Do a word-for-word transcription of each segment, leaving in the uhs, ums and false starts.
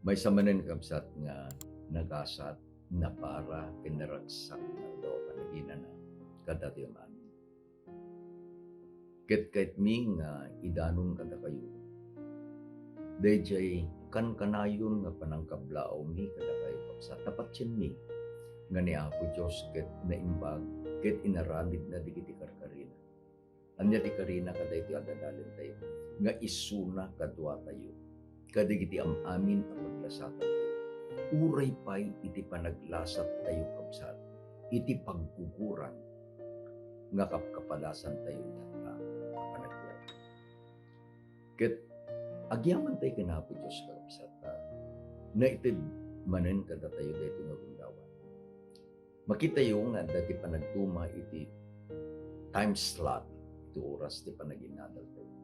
Maysa manen, kabsat, nga nagasat, napara, ken naragsak nga aldaw a panaginana kadatayo amin. Ket kayatmi nga idanon kadakayo daydiay kankanayon nga panangkablaawmi kadakayo, kabsat, ta patienmi nga ni Apo Dios ket naimbag ket inaramidna dagiti karkarina. Ania ti karina kadaytoy a dadalentayo? Nga isuna kaduatayo kadagiti am-amin a paglasatantayo. Uray pay iti panaglasattayo, kabsat, iti pagguguran nga kapkapalasantayo itatta a panagbiag. Ket agyamantay ken Apo Dios, kakabsat, ta naited manen kadatayo daytoy nga gundaway. Makitayo nga adda ti panagtuma iti time slot, iti oras ti panaginadaltayo.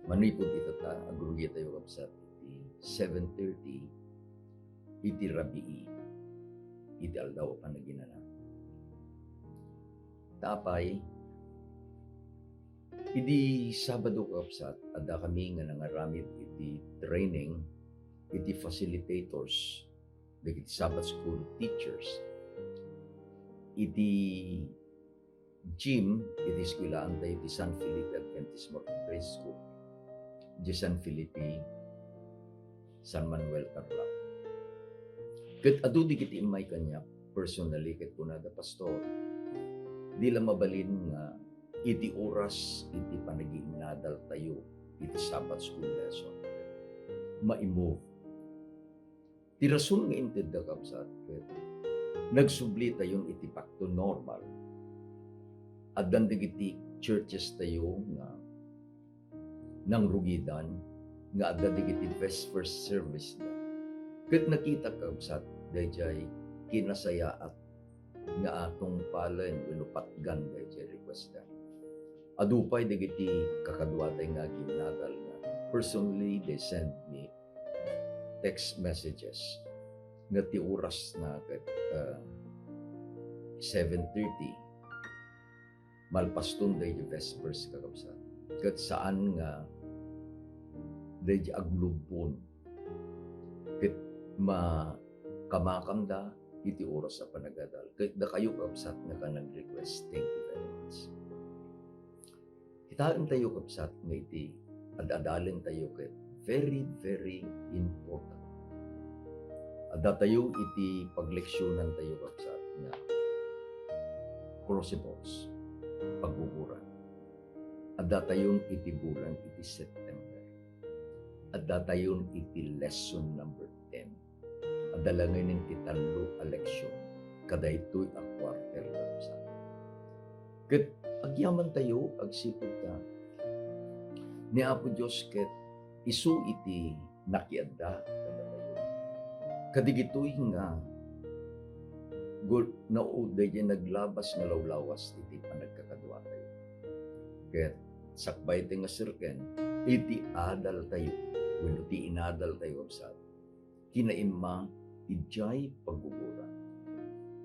Manipud itatta, agrugitayo, kabsat, iti seven thirty iti rabii, iti aldaw a panaginana. Ta apay, idi Sabado, kabsat, adda kami nga nangaramid iti training iti facilitators dagiti Sabbath School teachers iti gym iti eskuelaantayo iti San Felipe Adventist Mormon Preschool, di San Felipe, San Manuel, Tarlac. Ket adu dagiti immay kaniak personally ket kunada, "Pastor, di la mabalin nga iti oras iti panagiinnadaltayo iti Sabbath School lesson, ma-move." Ti rason nga intedda, kabsat, ket nagsublitayon iti back to normal. Addan dagiti churchestayo nga nangrugidan nga adda dagiti Vespers serviceda. Ket nakita, kabsat, daydiay kinasayaat nga atungpalen wenno patgan daydiay requestda. Adu pay dagiti kakaduatay nga aginnadal nga personally they send me text messages nga ti orasna ket, ah, seven thirty, malpaston daydi Vespers, kakabsat. Ket saan nga daydi aglubbon ket makamakamda iti oras a panagadal. Ket dakayo, kabsat, nga ka nag-request, thank you very much. Kitaentayo, kabsat, nga iti ad-adalentayo ket very, very important. Addatayo iti pagleksionantayo, kabsat, nga crucibles, pagguguran. Addatayon iti bulan iti September. Addatayon iti lesson number ten. Adda laengen ti tallo a leksion kadaytoy a quarter, kabsat. Ket agyamantayo agsipud ta ni Apo Dios ket isu iti nakiadda kadatayo. Kadigitoy nga gul-, nao-, daydiay naglabas nga lawlawas iti panagkakaduatayo. Ket sakbay ti nga serken, iti adaltayo, wenno ti inadaltayo, kabsat, kinaimma idiay pagguguran.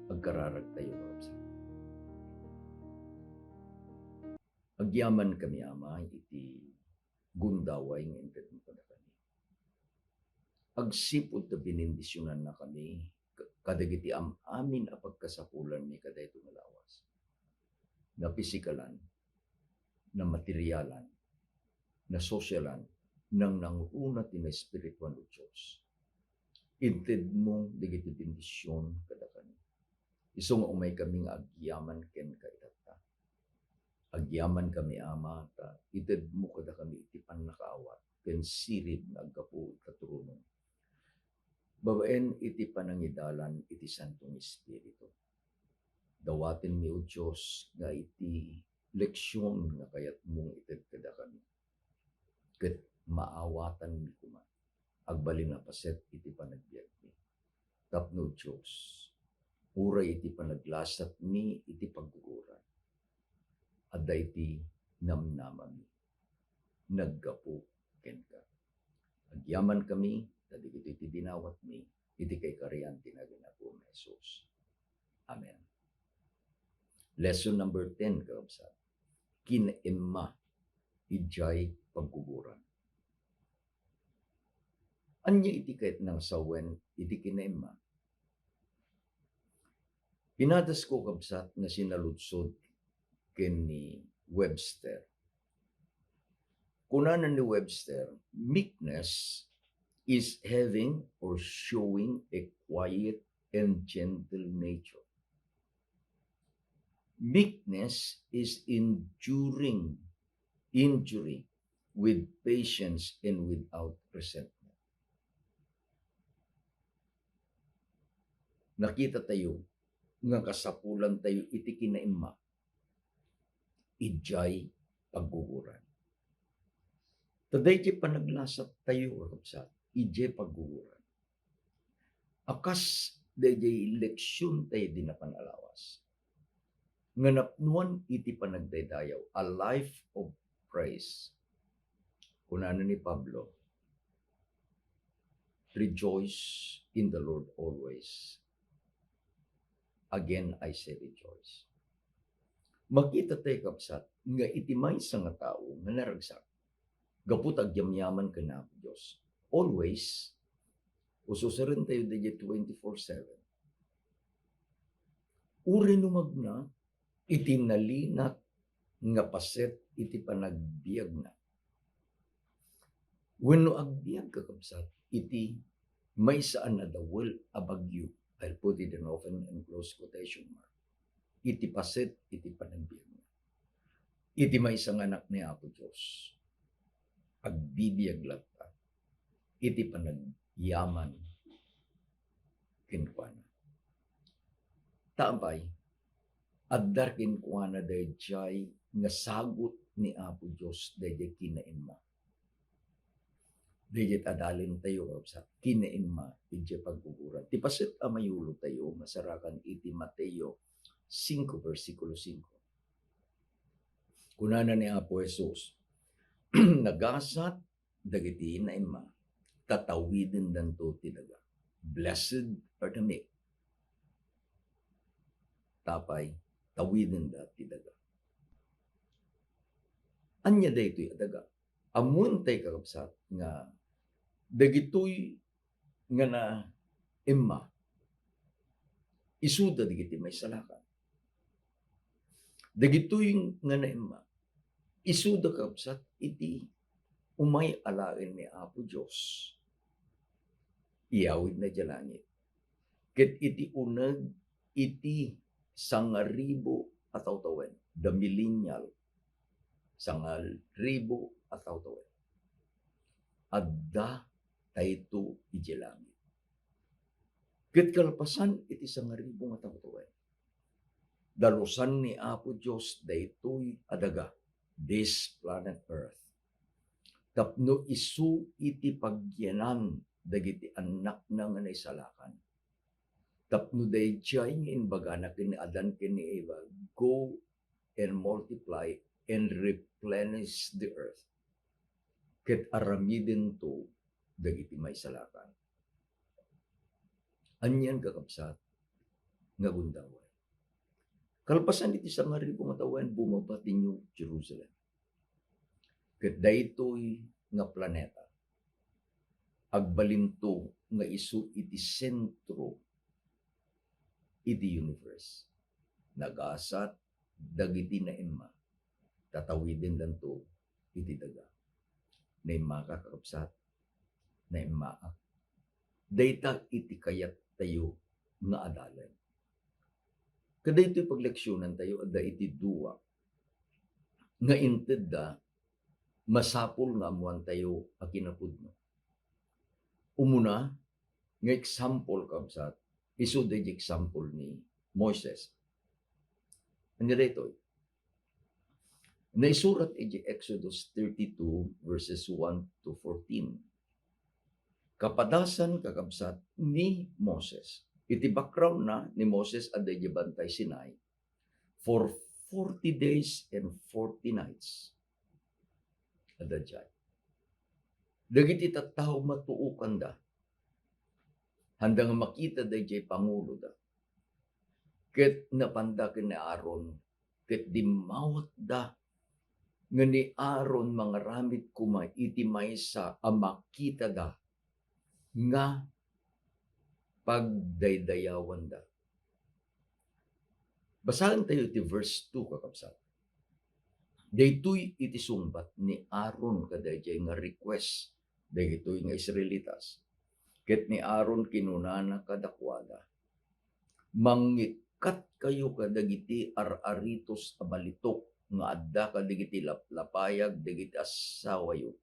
Agkararagtayo, kabsat. Agyamankami, Ama, iti gundaway nga intedmo kadakami. Agsipud ta benendisionannakami ka-, kadagiti am-amin a pagkasapulanmi kadaytoy nga lawas. Napisikalan, namaterialan, nasosialan, nangnangruna ti naespirituan, O Dios. Intedmo dagiti bendision kadakami. Isu nga umaykami nga agyaman kenka itatta. Agyamankami, Ama, ta itedmo kadakami iti pannakaawat ken sirib nga aggapu iti tronom. Babaen iti panangidalan iti Santo nga Espiritu, dawatenmi, O Dios, nga iti leksion nga kayatmo nga ited kadakami, ket maawatanmi koma. Agbalin a paset iti panagbiagmi. Tapno, Dios, uray iti panaglasatmi iti pagguguran, adda iti namnamami naggapu kenka. Agyamankami ta dagitoy ti dinawatmi iti kaikarian ti nagan Apo Jesus. Amen. Lesson number ten, kakabsat. Kinaimma idiay pagguguran. Ania iti kayatna nga sawen iti kinaimma? Pinadasko, kabsat, nga sinaludsod ken ni Webster. Kunana ni Webster, "Meekness is having or showing a quiet and gentle nature. Meekness is enduring injury with patience and without resentment." Nakita tayo nga kasapulan tayo iti kinaimma, idiay pagguguran. Ta daydiay panaglasat tayo, kakabsat, idiay pagguguran. A kas daydiay leksion tayo di napan a lawas nga napnoan iti panagdaydayaw, a life of praise. Kunana ni Pablo, "Rejoice in the Lord always. Again, I say rejoice." Makita tayo, kabsat, nga iti maysa nga tao nga naragsak gapu ta agyamyaman ken Apo Dios, always, ususaren tayo daydiay twenty-four seven. Uray no magna iti nalinak nga paset iti panagbiagna. Wenno agbiag, kakabsat, iti maysa a nadawel a bagyo, I'll put it in open and close quotation mark, iti paset iti panagbiagna. Iti maysa nga anak ni Apo Dios, agbibiag latta iti panagyaman kenkuana. Ta apay, adda kenkuana daydiay nga sagut ni Apo Dios daydiay kinaimma. Daydiay adalen tayo, kabsat, kinaimma idiay pagguguran. Ti paset a mayulo tayo, masarakan iti Mateo singko, bersikulo singko. Kunana ni Apo Jesus, "Nagasat dagiti naimma, ta tawidendanto ti daga. Blessed are the meek, ta apay, tawidenda ti daga." Ania daytoy a daga? Ammoen tay, kakabsat, nga dagitoy nga naimma, isuda dagiti maisalakan. Dagitoy nga naimma, isuda, kabsat, iti umay alaen ni Apo Dios. Iyawidna idiay langit. Ket iti uneg iti sangaribu a tawtawen, the millennial, sangaribu a tawtawen, adda daytoy idiay langit. Ket kalpasan iti sangaribu nga tawtawen, dalusan ni Apo Dios daytoy a daga, this planet Earth, tapno isu iti pagyanan dagiti annakna nga naisalakan. Tapno daydiay nga imbagana ken ni Adan ken ni Eva, "Go and multiply and replenish the earth." Ket aramidento dagiti maisalakan. Anian, kakabsat, nga gundaway? Kalpasan iti sangaribu nga tawen, bumaba ti New Jerusalem. Ket daytoy nga planeta, agbalinto nga isu iti sentro iti universe. Nagasat dagiti naimma, ta tawidendanto iti daga. Naimmaka, kakabsat, naimmaak. Dayta iti kayattayo nga adalen. Kadaytoy pagleksionantayo, adda iti dua nga intedda masapul nga ammoantayo a kinapudno. Umuna nga example, kabsat, isu daydi example ni Moises. Ania daytoy? Naisurat iti Exodus thirty-two, verses one to fourteen. Kapadasan, kakabsat, ni Moses. Iti background na ni Moses, adda iti Bantay Sinai for forty days and forty nights. Adda diay. Dagiti tattao matuokanda. Haanda nga makita daydiay panguloda. Ket napanda ken ni Aaron, ket dimmawatda nga ni Aaron mangaramid koma iti maysa a makitada nga pagdaydayawanda. Basaentayo iti verse two, kakabsat. Daytoy iti sungbat ni Aaron kadaydiay nga request dagitoy nga Israelitas. Ket ni Aaron kinunana kadakuada, "Mangngikkat kayo kadagiti ar-aritos a balitok nga adda kadagiti laplapayag dagiti assawayo,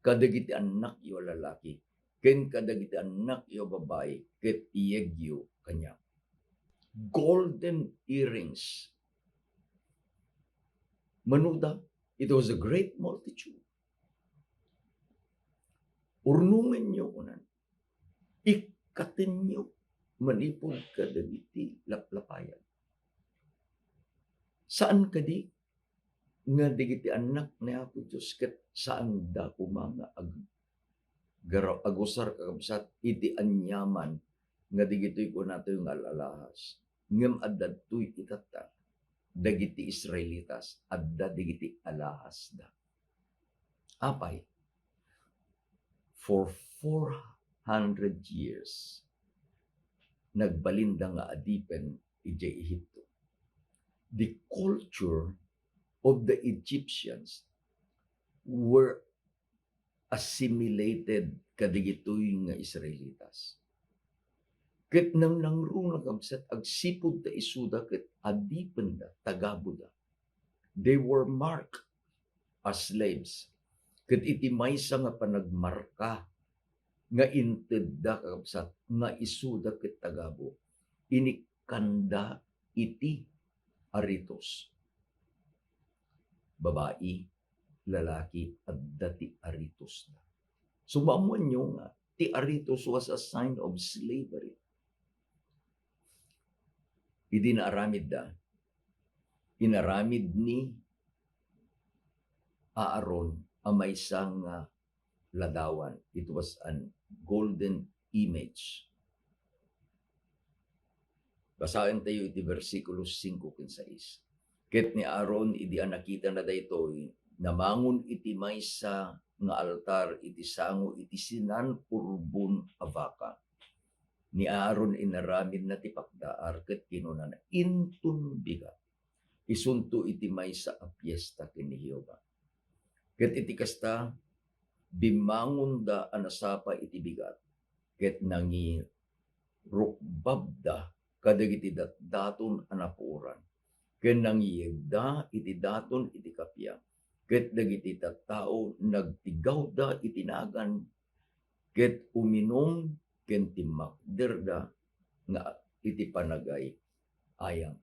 kadagiti annakyo a lalaki, ken kadagiti annakyo a babai, ket iyegyo kaniak." Golden earrings. Manuda, it was a great multitude. Urnongenyo, kunan. Ikkatenyo manipud kadagiti laplapayag. Saan kadi nga dagiti annak ni Apo Dios ket saanda koma nga ag-, garaw-, agusar, kakabsat, iti aniaman nga dagitoy kunatayo nga al-alahas. Ngem adda ditoy itatta, dagiti Israelitas, adda dagiti alahasda. Apay, for four hundred years, nagbalinda nga adipen idiay Ehipto. The culture of the Egyptians were assimilated kadagitoy nga Israelitas. Ket nangnangruna, kabsat, agsipud ta isuda ket adipenda, tagabuda. They were marked as slaves. Ket iti maysa nga panagmarka nga intedda, kakabsat, nga isuda ket tagabu, inikkanda iti aritos. Babai, lalaki, adda ti aritosda. Sumammoanyo nga ti aritos was a sign of slavery. Idi naaramidda, inaramid ni Aaron a maysa nga ladawan. It was an golden image. Basaentayo iti bersikulo singko ken sais. Ket ni Aaron, idi a nakitana daytoy, namangon iti maysa nga altar iti sango iti sinan-urbon a baka. Ni Aaron inaramidna ti pakdaar ket kinunana, "Inton bigat, isunto iti maysa a fiesta ken ni Jehovah." Ket iti kasta, bimmangonda a nasapa iti bigat, ket nangirukbabda kadagiti datdaton a napuoran, ken nangiyegda iti daton iti kappia, ket dagiti tattao nagtigawda iti nagan, ket uminum ken timmakderda nga iti panagay-ayam.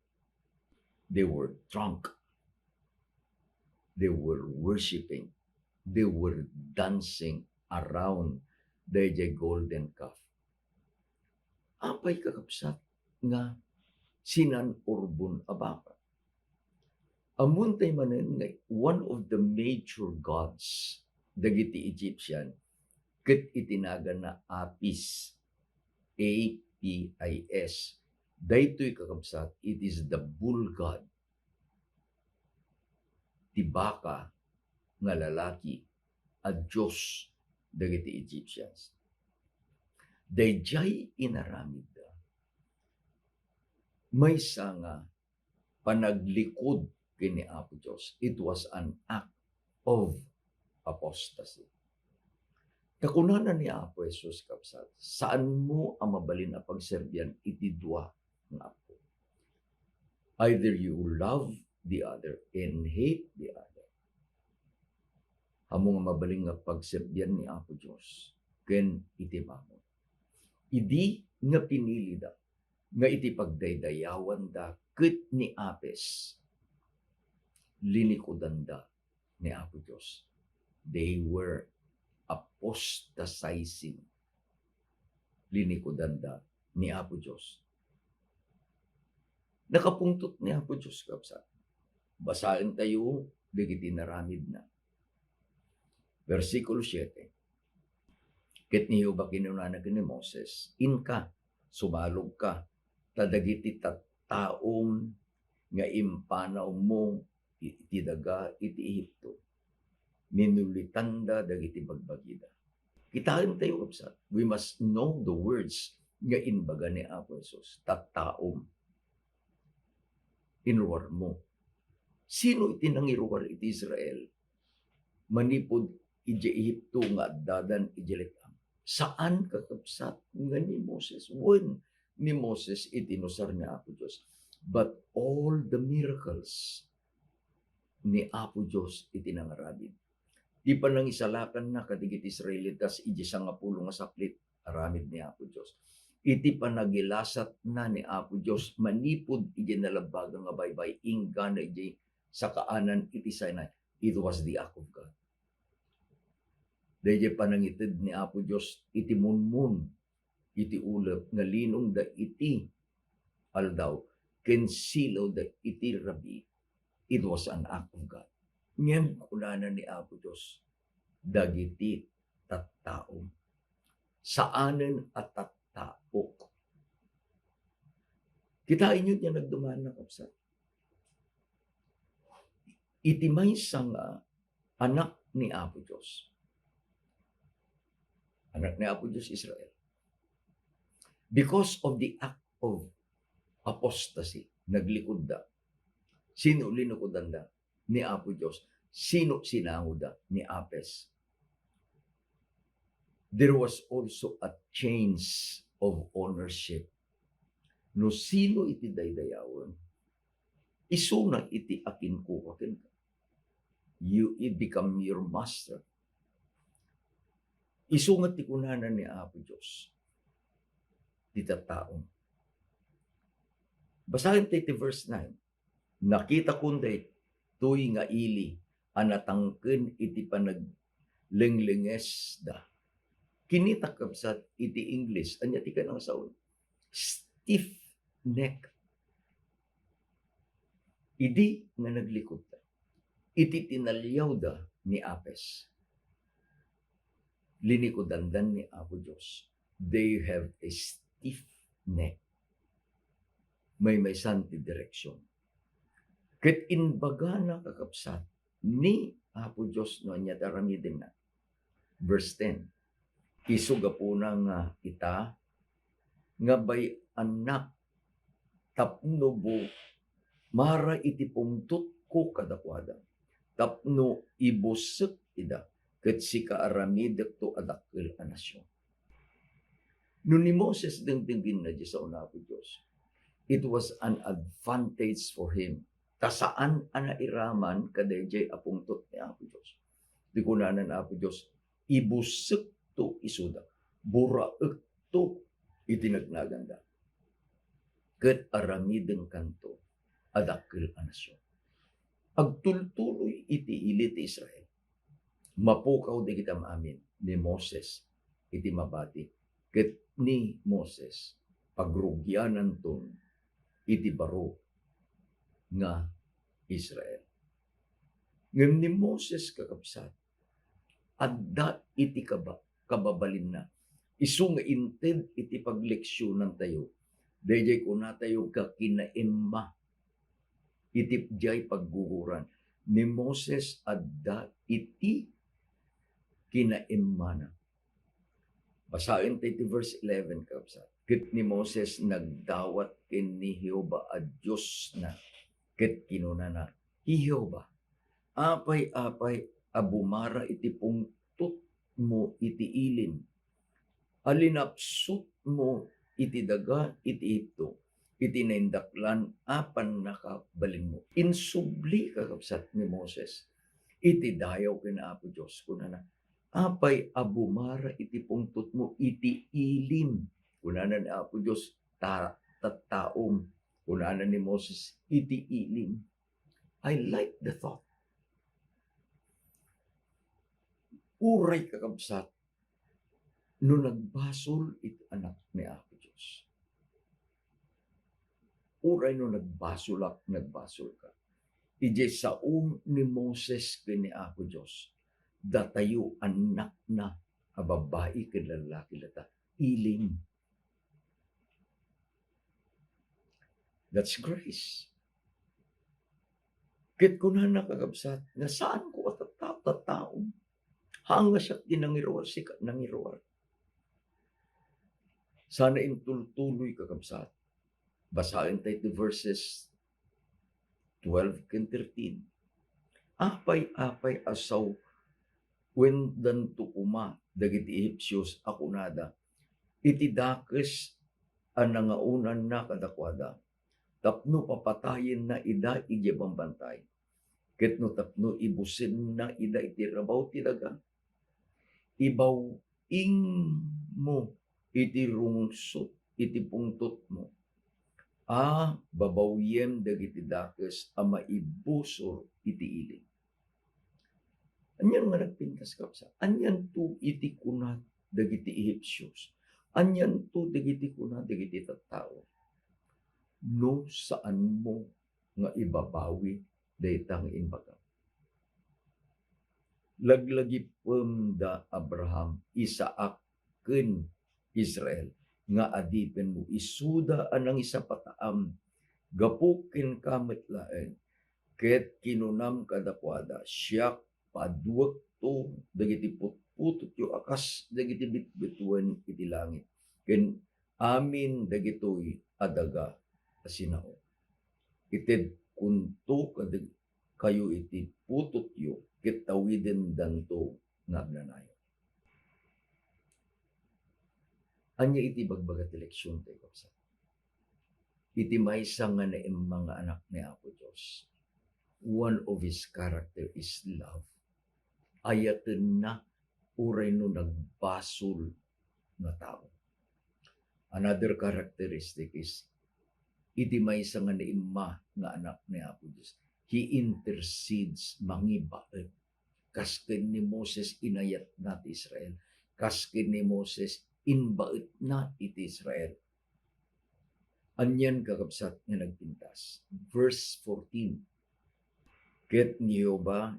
They were drunk. They were worshiping. They were dancing around daydiay golden calf. Apay, kakabsat, nga sinan-urbon a baka? Ammontay manen nga one of the major gods dagiti Egyptian ket iti naganna Apis, A P I S. Daytoy, kakabsat, it is the bull god, ti baka nga lalaki a dios dagiti Egyptians. Daydiay inaramidda, maysa nga panaglikod ken ni Apo Dios. It was an act of apostasy. Ta kunana ni Apo Jesus, kabsat, "Saanmo a mabalin a pagserbian iti dua nga apo. Either you love the other and hate the other." Ammom nga mabalin nga pagserbian ni Apo Dios ken iti mammon. Idi nga pinilida nga iti pagdaydayawanda ket ni Apis, linikudanda ni Apo Dios. They were apostatizing. Linikudanda ni Apo Dios. Nakapungtot ni Apo Dios, kabsat. Basaentayo dagiti inaramidna. Bersikulo siete. Ket ni Jehovah kinunana ken ni Moses, "Inka, sumalogka, ta dagiti tattaom nga impanawmo iti daga iti Egipto, minulitanda dagiti bagbagida." Kitaentayo, kabsat, we must know the words nga imbaga ni Apo Jesus, "Tattaom, inruarmo." Sino iti nangiruar iti Israel manipud idiay Ehipto nga addadan idiay let-ang? Saan, kakabsat, nga ni Moses. Wen, ni Moses iti inusar ni Apo Dios. But all the miracles ni Apo Dios iti nangaramid. Ti panangisalakanna kadagiti Israelitas iti sangapulo nga saplit, aramid ni Apo Dios. Iti panagilasatna ni Apo Dios manipud iti nalabbaga nga baybay, inggana iti sakaanan iti Sinai, it was the act of God. Daydiay panangited ni Apo Dios iti munmun, iti ulep nga linongda iti aldaw, ken silawda iti rabii, it was an act of God. Ngem kunana ni Apo Dios, "Dagiti tattaom, saanen a tattaok." Kitaenyo diay nagdumana, kabsat. Iti maysa nga anak ni Apo Dios. Anak ni Apo Dios Israel. Because of the act of apostasy, naglikudda. Sino linikudanda? Ni Apo Dios. Sino sinangoda? Ni Apis. There was also a change of ownership. No sino iti daydayawen, isuna iti akinkuka kenka. You, it become your master. Isu nga ti kunana ni Apo Dios, ti tattaom. Basaen tayo ti verse nine. "Nakitakon daytoy nga ili a natangken iti panaglenglengngezda." Kinitak, kabsat, iti English, ania ti kayatna nga sao? Stiff neck. Idi nga naglikudda, iti tinaliawda ni Apis, linikudandan ni Apo Dios. They have a stiff neck. Maymaysan ti direksyon. Ket imbagana, kakabsat, ni Apo Dios no ania ti aramidenna. Verse ten, "Isu gapuna nga ita, nga bay-annak tapno bumara iti pungtotko kadakuada, tapno ibusek ida, ket sika aramidekto a dakkel a nasion." No ni Moses dengdenggenna diay sao ni Apo Dios, it was an advantage for him. Ta saan a nairaman kadaydiay a pungtot ni Apo Dios. Ti kunana ni Apo Dios, "Ibusekto isuda, buraekto iti nagnaganda, ket aramidenkanto a dakkel a nasion." Agtultuloy iti ili ti Israel. Mapukaw dagiti am-amin ni Moses iti mabati, ket ni Moses, pagrugiananton iti baro nga Israel. Ngem ni Moses, kakabsat, adda iti kaba-, kababalinna. Isu nga inted iti pagleksionantayo, daydiay kunatayo nga kinaemma iti diay pagguguran. Ni Moses adda iti kinaemmana. Basaen tayo ti verse eleven, kabsat. Ket ni Moses nagdawat ken ni Jehovah a Diosna, ket kinunana, "Hi Jehovah, apay-apay a bumara iti pungtotmo iti ilim a linapsutmo iti daga iti Egipto, iti naindaklan a pannakabalinmo?" Insubli, kakabsat, ni Moses iti dayaw ken Apo Dios. Kunana, "Apay a bumara iti pungtotmo iti ilim?" Kunana ni Apo Dios, "Ta-, tattaom." Kunana ni Moses, "Iti ilim." I like the thought. Uray, kakabsat, no nagbasol iti anak ni Apo Dios. Uray no nagbasolak, nagbasolka. Idiay sao ni Moses ken ni Apo Dios, datayo annakna a babbai ken lallaki latta, ilim. That's grace. Ket kunana, kakabsat, nga saanko a tatta-, tattaom. Haan nga siak ti nangiruar, sika nangiruar. Sana intultuloy, kakabsat. Basaen tayo ti verses twelve ken thirteen. Apay-apay a sawendanto koma dagiti Ehipsios a kunada, iti dakes a nangaunanna kadakuada, tapno papatayenna ida idiay bambantay, ket no tapno ibusenna ida iti rabaw ti daga. Ibaw-ingmo iti rungsot iti pungtotmo a babawyem dagiti dakes a maibusor iti ili. Anian nga nagpintas, kabsat? Anianto iti kuna dagiti Ehipsios? Anianto dagiti kuna dagiti tattao? No saanmo nga ibabawi dayta nga imbagam. Laglagipem da Abraham, Isaac, ken Israel nga adipenmo, isuda a nangisapataam gapu kenka met laeng. Ket kinunam kadakuada, siak, paduekto dagiti putputotyo a kas dagiti bitbituen iti langit, ken amin dagitoy a daga a sinaok. Itedkonto kad-, kayo iti putotyo, ket tawidendanto nga agnanayon. Ania iti ibagbaga ti leksion tayo, kabsat? Iti maysa nga naimma nga anak ni Apo Dios, one of his character is love. Ayatenna uray no nagbasol nga tao. Another characteristic is, iti maysa nga naimma nga anak ni Apo Dios, he intercedes, mangibaet. Kas ken ni Moses, inayatna ti Israel. Kas ken ni Moses, imbaetna iti Israel. Anian, kakabsat, nga nagpintas? Verse fourteen. Ket ni Jehovah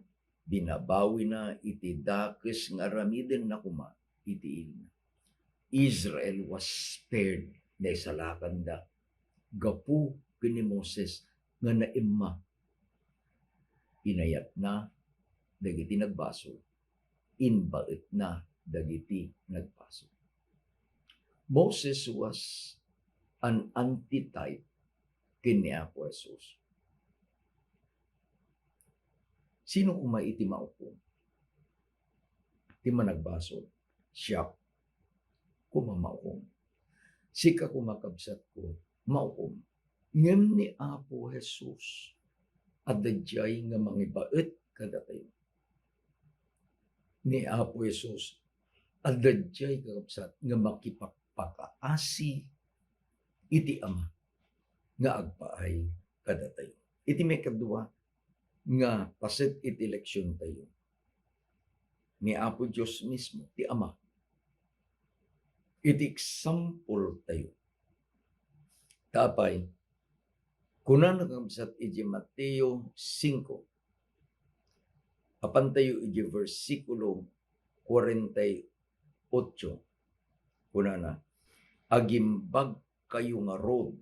binabawina iti dakes nga aramidenna koma iti ilina. Israel was spared, naisalakanda gapu ken ni Moses nga naimma. Inayatna dagiti nagbasol, imbaetna dagiti nagbasol. Moses was an antitype ken ni Apo Jesus. Sino koma iti maukom? Ti managbasol. Siak koma maukom. Sika koma, kabsatko, maukom. Ngem ni Apo Jesus, adda diay nga mangibaet kadatayo. Ni Apo Jesus, adda diay, kakabsat, nga makipakpakaasi iti Ama nga agpaay kadatayo. Iti maikadua nga paset iti leksion tayo, ni Apo Dios mismo, ti Ama, iti example tayo. Ta apay, kunana, kakabsat, iti Mateo singko, apan tayo iti bersikulo kwarenta y otso, kunana, "Agimbag kayo ngarud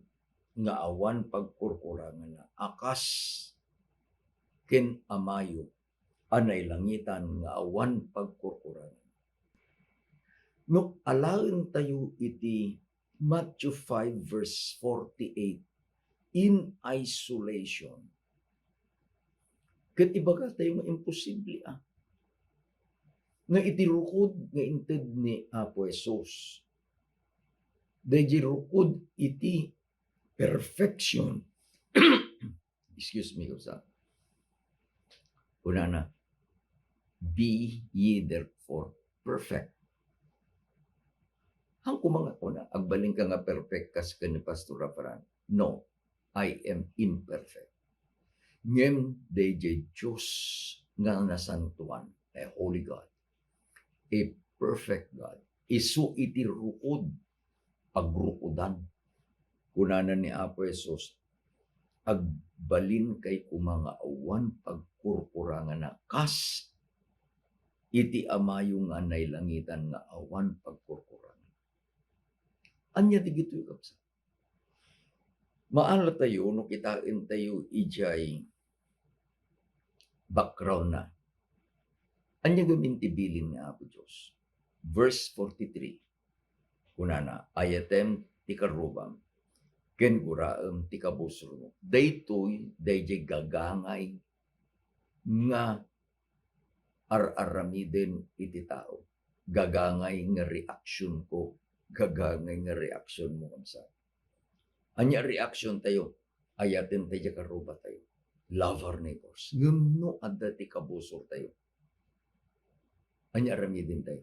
nga awan pagkurkuranganna a kas ken Amayo a nailangitan nga awan pagkurkurangan." No alaen tayo iti Matthew five verse forty-eight, in isolation, ket ibaga tayo nga imposible, ah, nga iti rukod nga inted ni Apo Jesus, daydi rukod iti perfection. Excuse me, kabsat. Kunana, "Be ye therefore perfect." Haan koma nga kuna, agbalinka nga perfect kas ken ni Pastor Rafael? No, I am imperfect. Ngem daydi Dios nga nasantoan, a holy God, a perfect God. Isu iti rukod, pagrukodan. Kunana ni Apo Jesus, "Agbalinkay koma nga awan pagkurkuranganna kas iti Amayo nga nailangitan nga awan pagkurkurangan." Ania dagitoy, kabsat? Maala tayo no kitaen tayo idiay background na. Ania ngamin ti bilin ni Apo Dios? Verse forty-three, kunana, "Ayatem ti karrubam, ken guraem ti kabusormo." Daytoy, daydiay gagangay nga ar-aramiden iti tao. Gagangay nga reaksyon ko, gagangay nga reaksyon mo, kabsat. Ania reaksyon tayo? Ayaten tayo, karruba tayo. Love our neighbors. Ngem no adda ti kabusor tayo, ania aramiden tayo?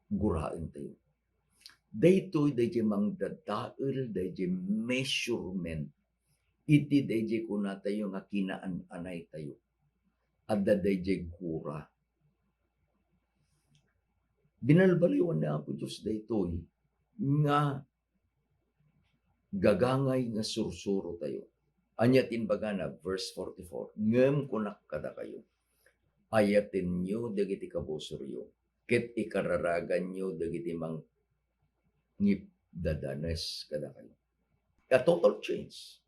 Guraen tayo. Daytoy, daydiay mangdadael, daydiay measurement iti daydiay kuna tayo nga kinaan-anay tayo. Adda daydiay gura. Binalbaliwan ni Apo Dios daytoy nga gagangay nga sursuro tayo. Ania ti imbagana? Verse forty-four, "Ngem kunak kadakayo, ayatenyo dagiti kabusoryo, ket ikararaganyo dagiti mangipdadanes kadakayo." A total change.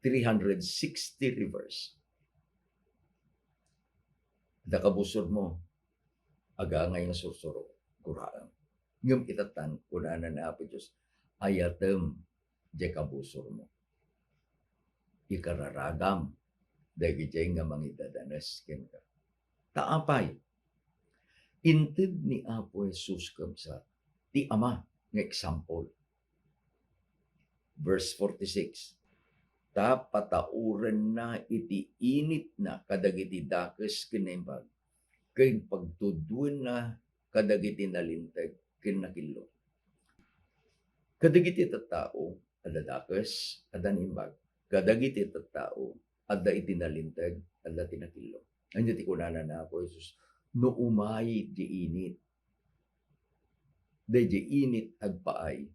Three hundred sixty reverse. Adda kabusormo, agangay nga sursuro, guraem. Ngem ita tan, kunana ni Apo Dios, "Ayatem diay kabusormo. Ikararagam dagiti nga mangidadanes kenka." Ta apay? Inted ni Apo Jesus, kabsat, ti Ama nga example. Verse forty-six, "Ta pataorenna iti initna kadagiti dakes ken naimbag, ken pagtudduenna kadagiti nalinteg ken nakillo." Kadagiti tattao, adda dakes, adda naimbag. Kadagiti tattao, adda iti nalinteg, adda ti nakillo. Ania ti kunana ni Apo Jesus? No umay diay init, daydiay init agpaay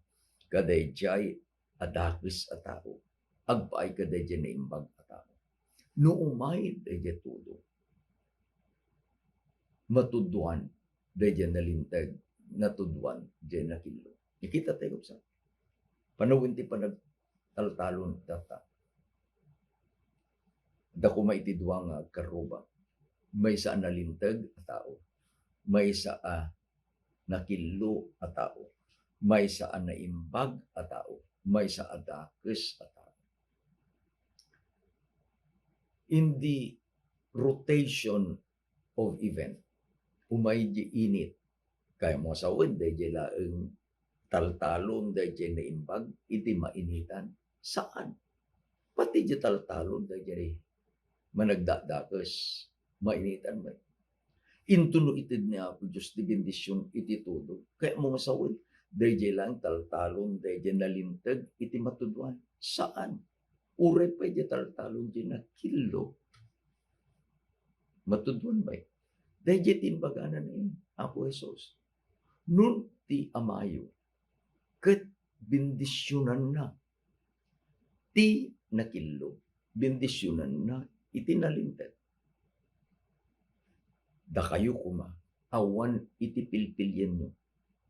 kadaydiay a dakes a tao, agpaay kadaydiay naimbag a tao. No umay daydiay tudo, matudwan daydiay nalinteg, natudwan diay nakillo. Nakita tayo, sa panawen ti panagtaltalon data. Adda koma iti dua nga agkarruba. Maysa a nalinteg a tao, maysa a nakillo a tao, maysa a naimbag a tao, maysa a dakes a tao. In the rotation of event, umay diay init, kayatmo sawen, daydiay laeng taltalon daydiay naimbag iti mainitan? Saan. Pati diay taltalon daydiay managdadakes, mainitan met. Inton no ited ni Apo Dios ti bendision iti tudo, kayatmo nga sawen, daydiay laeng taltalon daydiay nalinteg iti matudwan? Saan. Uray pay diay taltalon diay nakillo, matudwan met. Daydiay ti imbagana ni Apo Jesus. No ti Amayo ket bendisionanna ti nakillo, bendisionanna iti nalinteg. Dakayo koma, awan iti pilpilienyo.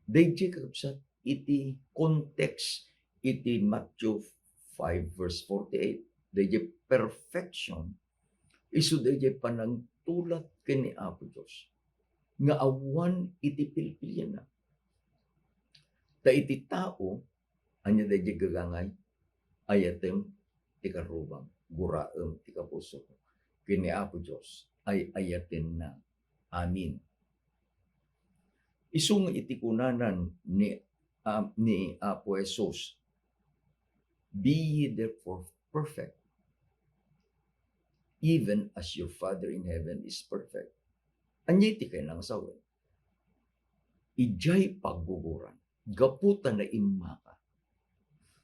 Daydiay, kakabsat, iti context iti Matthew five verse forty-eight, daydiay perfection, isu daydiay panangtulat ken ni Apo Dios nga awan iti pilpilienna. Ta iti tao, ania daydiay gagangay? Ayatem ti karrubam, guraem ti kabusom. Ken ni Apo Dios, ay-ayatenna amin. Isu nga iti kunanan ni, ah, ni Apo Jesus, "Be ye therefore perfect, even as your Father in heaven is perfect." Ania iti kayatna nga sawen? Idiay pagguguran, gapu ta naimmaka,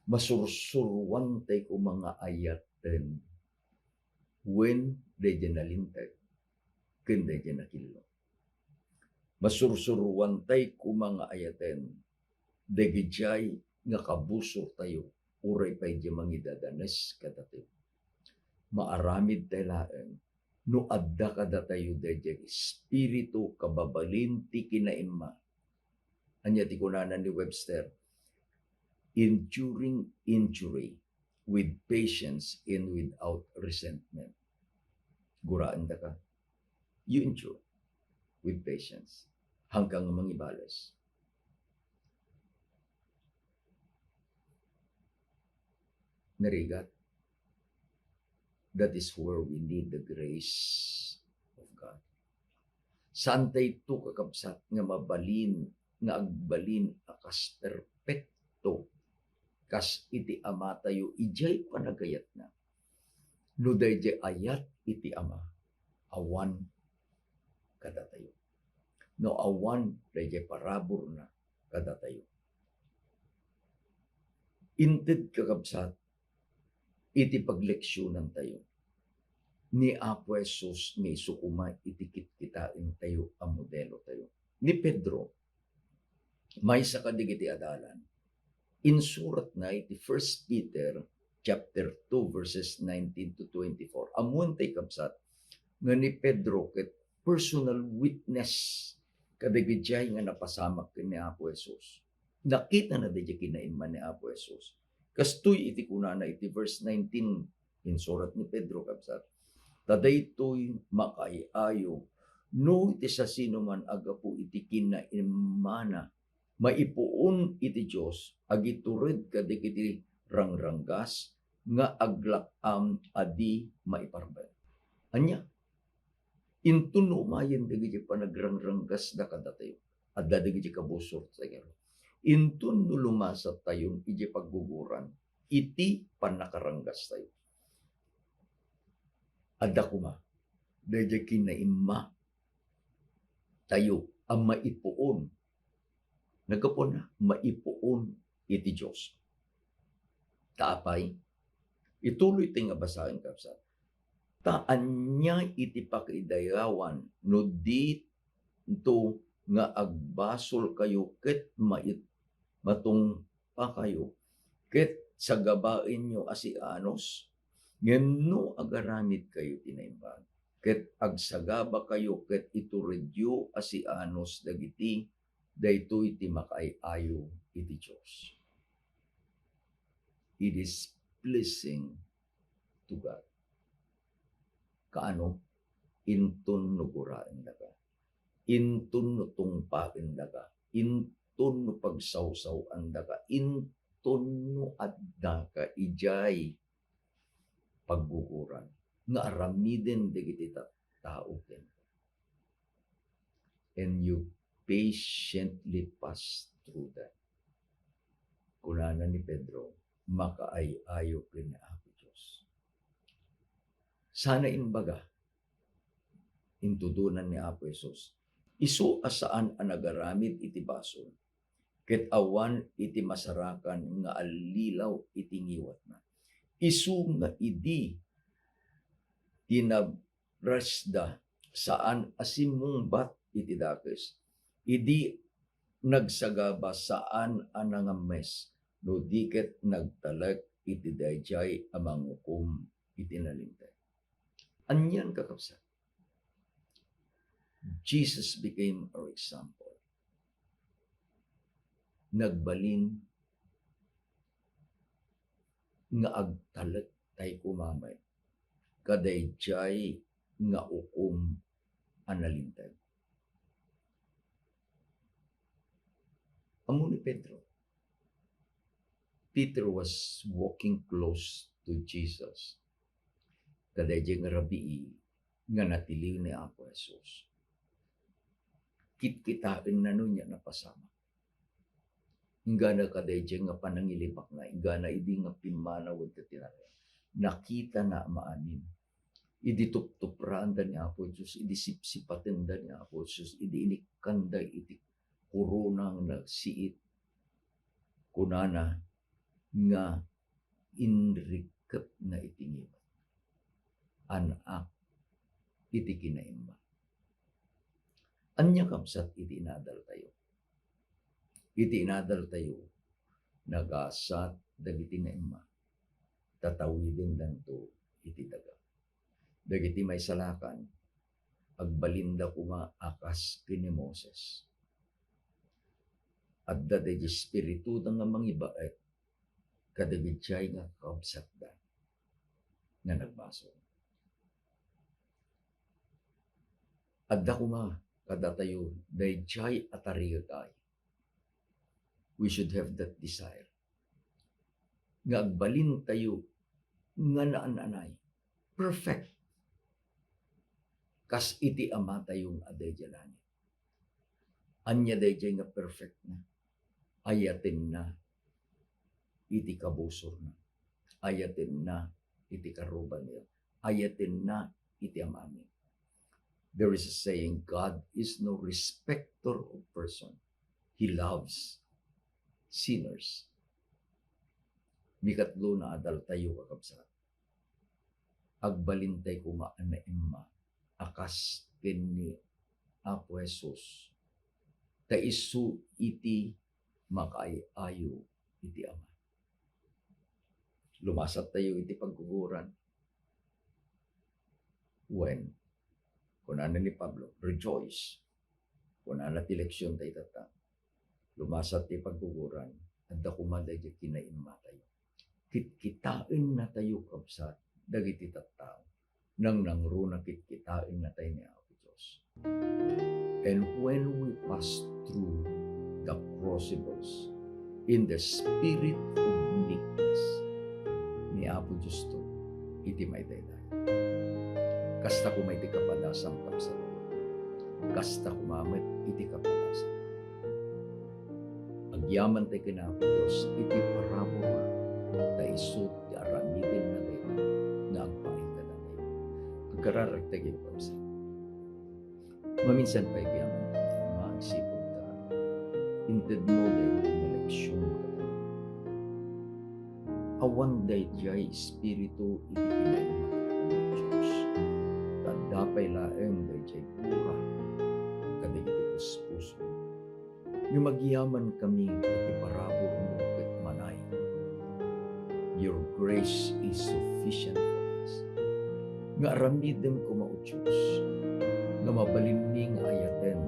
masursuruantay koma nga ayaten wen daydiay nalinteg ken daydiay nakillo. Masursuruantay koma nga ayaten dagidiay nga kabusortayo, uray pay diay mangidadanes kadatayo. Maaramidtay laeng no adda kadatayo daydiay espiritu, kababalin ti kinaimma. Ania ti kunana ni Webster? "Enduring injury with patience and without resentment." Guraendaka. You endure with patience. Hanggang mangibales. Narigat, that is where we need the grace of God. Saan tayo, kakabsat, nga mabalin, nga agbalin a kas perpekto, kas iti Ama tayo, idiay panagayatna. No daydiay ayat iti Ama, awan kadatayo. No awan daydiay paraburna kadatayo. Inted, kakabsat, iti pagleksionan tayo ni Apo Jesus nga isu koma iti kitkitaen tayo a modelo tayo. Ni Pedro, maysa kadagiti adalan, insuratna iti First Peter chapter two, verses nineteen to twenty-four. Ammoen tay, kabsat, nga ni Pedro ket personal witness kadagiti nga napasamak ken ni Apo Jesus. Nakitana daydiay kinaimma ni Apo Jesus. Kastoy iti kunana iti verse nineteen, insurat ni Pedro, kabsat, "Ta daytoy makaay-ayo no iti sasinoman a gapu iti kinaimmana maipuon iti Dios, agitured kadagiti rangranggas nga aglak-am a di maiparbeng." Ania? Inton no umayen dagiti panagrangranggasda kadatayo, adda dagiti kabusortayo. Inton no lumasatayon iti pagguguran, iti pannakaranggastayo, adda koma daydiay kinaimma tayo a maipuon. Naggapuan, maipuon iti Dios. Ta apay, ituloy ti nga basaen, kabsat. Ta ania iti pakaidayawan no dinto nga agbasolkayo ket mait-, matungpakayo ket sagabaenyo a sianos? Ngem no agaramidkayo ti naimbag, ket agsagabakayo ket ituredyo a sianos dagiti, daytoy ti makaay-ayo iti Dios. It is pleasing to God. Kaano? Inton no guraendaka, inton no tungpaendaka, inton no pagsawsaw-andaka, inton no addaka idiay pagguguran nga aramiden dagiti ta-, tao kenka. And you patiently pass through that. Kunana ni Pedro, makaay-ayo ken ni Apo Dios. Sana imbaga, intudonan ni Apo Jesus, isu a saan a nagaramid iti basol, ket awan iti masarakan nga allilaw iti ngiwatna. Isu nga idi tinabresda, saan a simmungbat iti dakes. Idi nagsagaba, saan a nangammes, no di ket nagtalek iti daydiay a mangukom iti nalinteg. Anian, kakabsat? Jesus became our example. Nagbalin nga agtalek tay kumamet kadaydiay nga ukom a nalinteg. Ammo ni Pedro. Peter was walking close to Jesus kadaydiay nga rabii nga natiliw ni Apo Jesus. Kitkitaenna no ania napasamak. Inggana kadaydiay nga panangilibakna, inggana idi nga pimmanaw iti tinarayna, nakitana a maamin. Idi tuptupraanda ni Apo Jesus, idi sipsipatenda ni Apo Jesus, idi inikkanda iti korona nga nagsiit, kunana nga inrikepna iti ngiwat, "Annak, iti kinaimma." Ania, kabsat, iti inadaltayo? Iti inadaltayo, nagasat dagiti naimma, tatawidendanto iti daga. Dagiti maisalakan, agbalinda koma a kas ken ni Moses. Adda daydiay espirituda nga mangibaet kadagiti nga kakabsatda nga nagbasol. Adda koma kadatayo daydiay a tarigagay. We should have that desire nga agbalintayo nga naan-anay, perfect, kas iti Amatayo nga adda idiay langit. Ania daydiay nga perfect na? Ayatenna iti kabusorna. Ayatenna iti karrubaanna. Ayatenna iti am-amin. There is a saying, "God is no respecter of person." He loves sinners. Mikatlo, naadaltayo, kakabsat. Agbalintay koma a naemma a kas ken ni Apo Jesus, ta isu iti makaay-ayo iti Ama. Lumasattayo iti pagguguran. Wen, kunana ni Pablo, "Rejoice." Kunana ti leksion ta itatta. Lumasat ti pagguguran, adda koma daydiay kinaimmatayo. Kitkitaennatayo, kabsat, dagiti tattao. Nangnangruna, kitkitaennatayo ni Apo Dios. And when we pass through the crucibles in the spirit of meekness, ni Apo Dios to iti maitaydayo. Kasta koma iti kapadasam, kabsat. Kasta koma met iti kapadasam. Agyaman tayo ken Apo Dios iti parabur, ta isu ti aramiden na dayta nga agpaay kadatayo. Agkararagtayo, kabsat. Maminsan pay agyaman, Ama, agsipud ta intedmo daytoy nga leksion kadatayo. Awan daydiay espiritu iti kinaimmakan ti Dios. Ta adda pay laeng daydiay pura kadagiti puspuso. Ngem agyamankami iti paraburmo ket manay, "Your grace is sufficient for us." Nga aramidem koma, O Dios, nga mabalinmi nga ayaten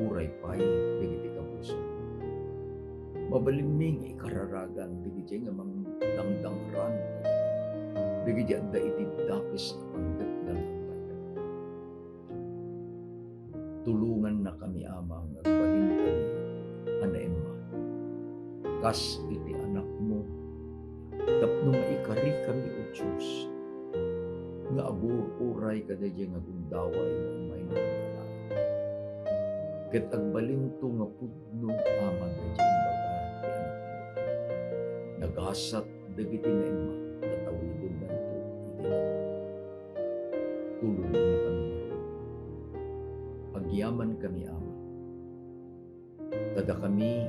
uray pay dagiti kabusormi. Mabalinmi nga ikararagan dagiti nga mangdangdangran, dagiti adda iti dakes a panggepna nga agpaypay. Tulongannakami, Ama, nga agbalinkami a naemma kas iti Anakmo, tapno maikarikami, O Dios, nga agur-uray kadaydiay nga gundaway nga umayna nga langit. Ket agbalinto nga pudno, Ama, daydiay imbaga ti Anakmo. Nagasat dagiti naemma, tatawidendanto iti daga. Tulongannakami. Agyamankami, Ama. Ta dakami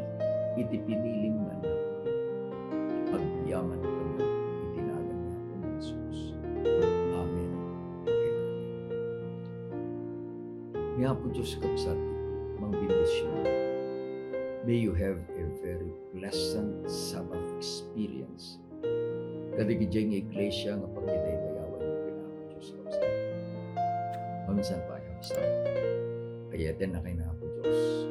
iti pinilim nga anak. Agyamankami iti nagan ni Apo Jesus. Amen. Amen. Ni Apo Dios, kabsat, mangbendisyon. May you have a very pleasant Sabbath experience. Kadagiti nga iglesia nga pagdaydayawan ken Apo Dios, kabsat. Maminsan pay, kabsat. Ayatennakay ni Apo Dios.